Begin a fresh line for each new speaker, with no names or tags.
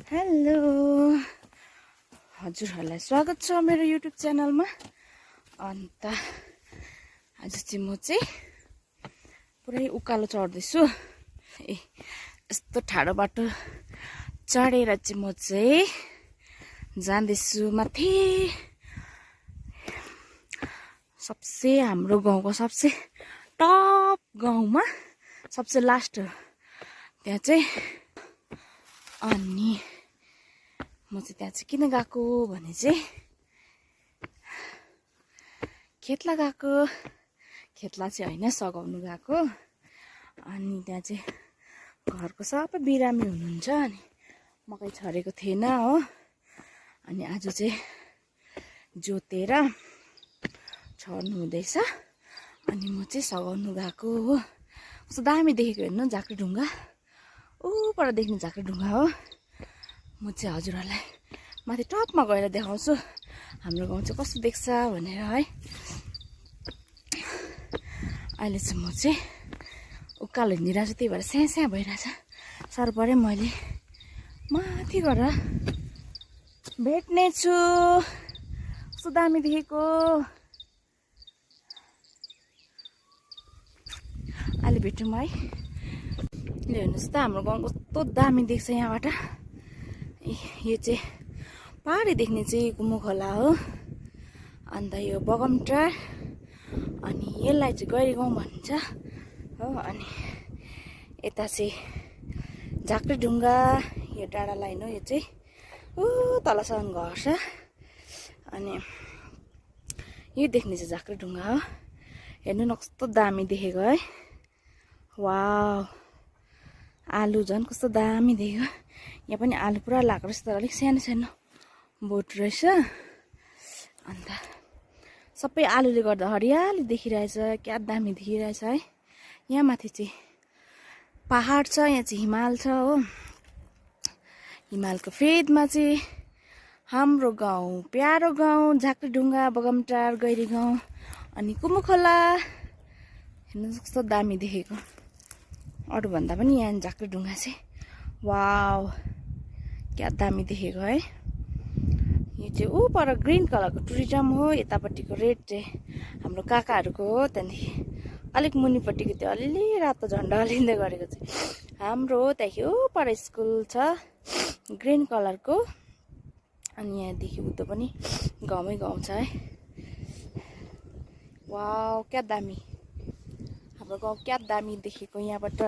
Hello हजुरहरूलाई स्वागत छ मेरो युट्युब च्यानलमा। अन्त आज चाहिँ म चाहिँ पुरै उकालो चढ्दैछु। यस्तो ठाडो बाटो चढेर चाहिँ म चाहिँ जाँदैछु माथि। सबसे हाम्रो गाउँको सबसे टप गाउँमा सबसे लास्ट त्यहाँ चाहिँ। अनि म चाहिँ त्यहाँ चाहिँ किन गएको भने चाहिँ खेतला गएको। खेतला चाहिँ होइन, सघाउनु गएको। अनि त्यहाँ चाहिँ घरको सबै बिरामी हुनुहुन्छ। अनि मकै छरेको थिएन हो। अनि आज चाहिँ जोतेर छर्नु हुँदैछ। अनि म चाहिँ सघाउनु गएको हो। कस्तो दामी देखेको हेर्नु, झाँक्री ढुङ्गा ऊपर देख्ने झाँक्री ढुङ्गा हो। म चाहिँ हजुरहरूलाई माथि टपमा गएर देखाउँछु हाम्रो गाउँ चाहिँ कस्तो देख्छ भनेर है। अहिले चाहिँ म चाहिँ उकालो हिँडिरहेको छु, त्यही भएर स्याहाँ स्याहाँ भइरहेछ। साह्रो पऱ्यो। मैले माथि गएर भेट्नेछु। कस्तो दामी देखेको। अहिले भेटौँ है। ले हेर्नुहोस् त हाम्रो गाउँ कस्तो दामी देख्छ यहाँबाट। यो चाहिँ पाहाडी देख्ने चाहिँ कुमु खोला हो। अन्त यो बगमटार, अनि यसलाई चाहिँ गैरी गाउँ भन्छ हो। अनि यता चाहिँ झाँक्री ढुङ्गा, यो डाँडा लाइन हो। यो चाहिँ तलसम्म घर छ। अनि यो देख्ने चाहिँ झाँक्री ढुङ्गा हो। हेर्नु न कस्तो दामी देखेको है। वाउ, आलु झन् कस्तो दामी देख्यो। यहाँ पनि आलु पुरा लगाएको रहेछ, तर अलिक सानो सानो बोट रहेछ। अन्त सबै आलुले गर्दा हरियाली देखिरहेछ, क्या दामी देखिरहेछ है। यहाँ माथि चाहिँ पहाड छ, यहाँ चाहिँ हिमाल छ हो। हिमालको फेदमा चाहिँ हाम्रो गाउँ, प्यारो गाउँ झाँक्री ढुङ्गा, बगमटार, गैरी गाउँ, अनि कुमु खोला। हेर्नु कस्तो दामी देखेको। अरूभन्दा पनि यहाँ झाँक्री ढुङ्गा चाहिँ वाउ, क्या दामी देखेको है। यो चाहिँ पर ग्रिन कलरको टुरिज्म हो। यतापट्टिको रेड चाहिँ हाम्रो काकाहरूको हो। त्यहाँदेखि अलिक मुनिपट्टिको त्यो अलि रातो झन्डा हल्लिँदै गरेको चाहिँ हाम्रो हो। त्यहाँदेखि पर स्कुल छ ग्रिन कलरको। अनि यहाँदेखि उता पनि गाउँमै गाउँ छ है। वाउ, क्या दामी। हाम्रो गाउँ क्या दामी देखेको। यहाँबाट